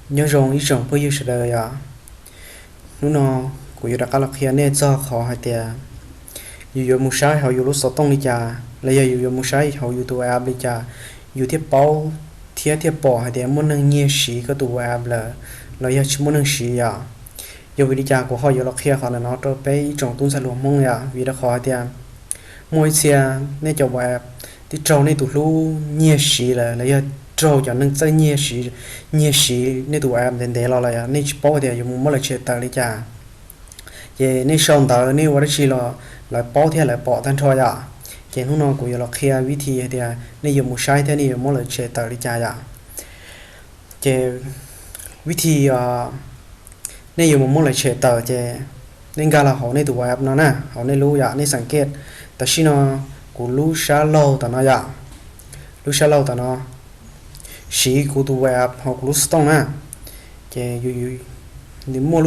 Nyob zoo ib tsoom phooj ywg sawv daws yom. Hnub no kuv yuav rov qab los qhia nej txog qhov hais tias yus yuav mus saib hauv yus lub xov tooj li cas, los yog yus yuav mus saib hauv yus tus WhatsApp li cas, yus thiaj paub thiab thiaj pom hais tias muaj neeg nyiag siv koj tus WhatsApp lawm, los yog tsis muaj neeg siv yom. Yog vim li cas kuv ho yuav los qhia qhov ntawm no rau peb ib tsoom tub ntxhais hluas Hmoob yom, vim rau qhov hais tias muaj ib txhia nej cov WhatsApp twb raug nej tus hlub nyiag siv lawm, los yog raug cov neeg txawj nyiag siv, nyiag siv nej tus WhatsApp ntev ntev los lawm, nej tsis paub tias yuav mus muab lawv tshem tawm li cas. Ces nej sau ntawv nej ua dab tsi los lawv paub thiab lawv pom tag nrho yom. Ces hnub no kuv yuav los qhia vib thi hais tias nej yuav mus saib thiab nej yuav muab lawv tshem tawm li cas yom. Ces vib thi nej yuav mus muab lawv tshem tawm ces nej nkag los hauv nej tus WhatsApp no na, hauv nej lub yom, nej xeem kej. Tam sim no kuv lub sab laug tom no yom, lub sab laug tom no siv kuv tus WhatsApp hauv kuv lub xov tooj na. Ces yus, nws muaj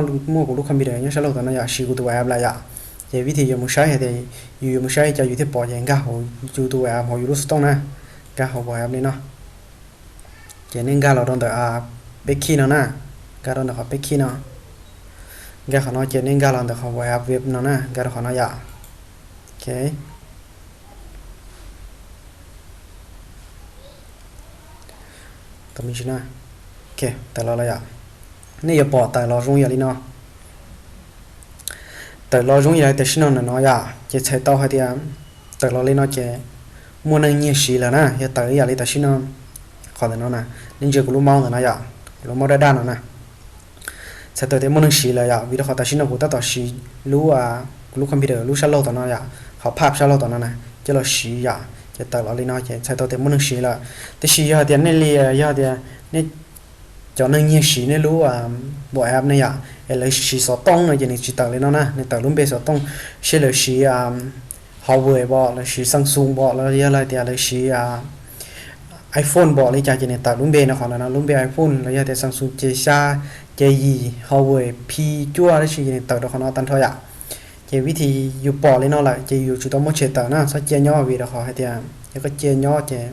lub, muaj kuv lub computer nyob sab laug tom no yom, siv kuv tus WhatsApp lawm yom. Ces vib thi yuav mus saib hais tias yus yuav mus saib li cas yus thiaj pom ces nkag hauv yus tus WhatsApp hauv yus lub xov tooj na, nkag hauv WhatsApp li no. Ces nej nkag los rau ntawm peb khij no na, nkag rau ntawm qhov peb khij no, nkag qhov no ces nej nkag los ntawm qhov WhatsApp web no na, nkag rau qhov no yom. Ok, tawm los lawm yom. Nej yuav pom tawm los zoo yam li no. Tawm los zoo yam li tam sim no ntawm no yom, ces txhais tau hais tias tawm los li no ces muaj neeg nyiag siv lawm na. Yog tawm ib yam li tam sim no, qhov ntawm no na, nej ntsia kuv lub mouse ntawm no yom, kuv lub mouse daj daj no na, txhais tau tias muaj neeg siv lawm yom, vim rau qhov tam sim no kuv tab tom siv lub, kuv lub computer lub sab laug tom no yom, qhov phaj sab laug tom no na, coj los siv yom, ces tawm los li no ces txhais tau tias muaj neeg siv lawm. Tab sis yog tias nej li, yog tias nej cov neeg nyiag siv nej lub WhatsApp ne yom, es lawv siv xov tooj no ces nws tsis tawm li no na, nws tawm lub npe xov tooj, seb lawv siv Huawei pom, lawv siv Samsung pom, los yog tias lawv siv iPhone pom li cas ces nws tawm lub npe no qhov ntawm no, lub npe iPhone los yog tias Samsung ce xya, ce yim, Huawei P cuaj dab tsi ces nws tawm rau qhov no tag nrho yom. Ces vib thi yus pom li no lawm ces yus tsum tau muab tshem tawm na, txhob cia nyob vim rau qhov hais tias yog koj cia nyob ces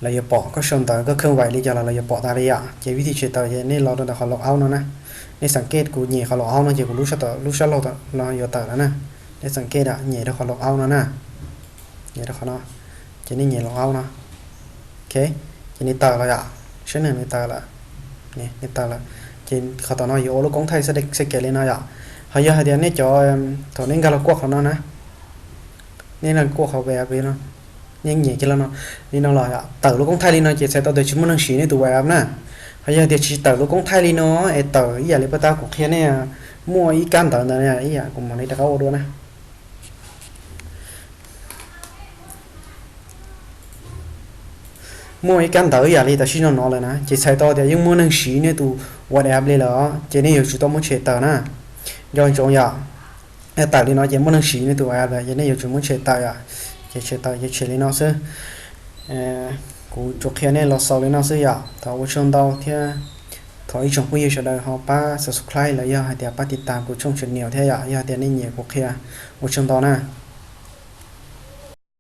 lawv yuav pom, koj sau ntawv koj kheej vais li cas los lawv yuav pom tas li yom. Ces vib thi tshem tawm ces nej los rau ntawm qhov logout no na. Nej xeem kej kuv nyem qhov logout no ces kuv lub sab laug los yuav tawm lawm na. Nej xeem kej nyem rau qhov logout no na, nyem rau qhov no, ces nej nyem logout no. Ok, ces nws tawm los yom, saib nws, nws tawm lawm, nws tawm lawm. Ces qhov tom no yuav ua lub koob thaij xab kev li no yom. Ho yog hais tias nej cov, thaum nej nkag los kuaj qhov no na, nej nkag kuaj qhov WhatsApp no, nej nyem kiag los no, li no los yom, tawm lub koob thaij li no ces txhais tau tias tsis muaj neeg siv nej tus WhatsApp na. Ho yog tias tsis tawm lub koob thaij li no es tawm ib yam li pab tab kuv qhia nej, muaj ib kab ntawv ntawd ib yam, kuv mam li rov qab ua dua na. Muaj ib kab ntawv ib yam li tam sim no no lawm na, ces txhais tau tias yeej muaj neeg siv nej tus WhatsApp li lawm, ces nej yuav tsum tau muab tshem tawm na. Nco ntsoov yom, tawm li no ces muaj neeg siv nej tus WhatsApp lawm ces nej yuav tsum muab tshem tawm yom. Ces tshem tawm ces tshem li no xwb. Kuv tsuas qhia nej los xaus li no xwb yom. Thov ua tsaug ntau thiab thov ib tsoom phooj ywg sawv daws ho pab subscribe los yog hais tias pab tiv tas kuv tshooj channel thiab yom, yog tias nej nyiam kuv qhia. Ua tsaug ntau na.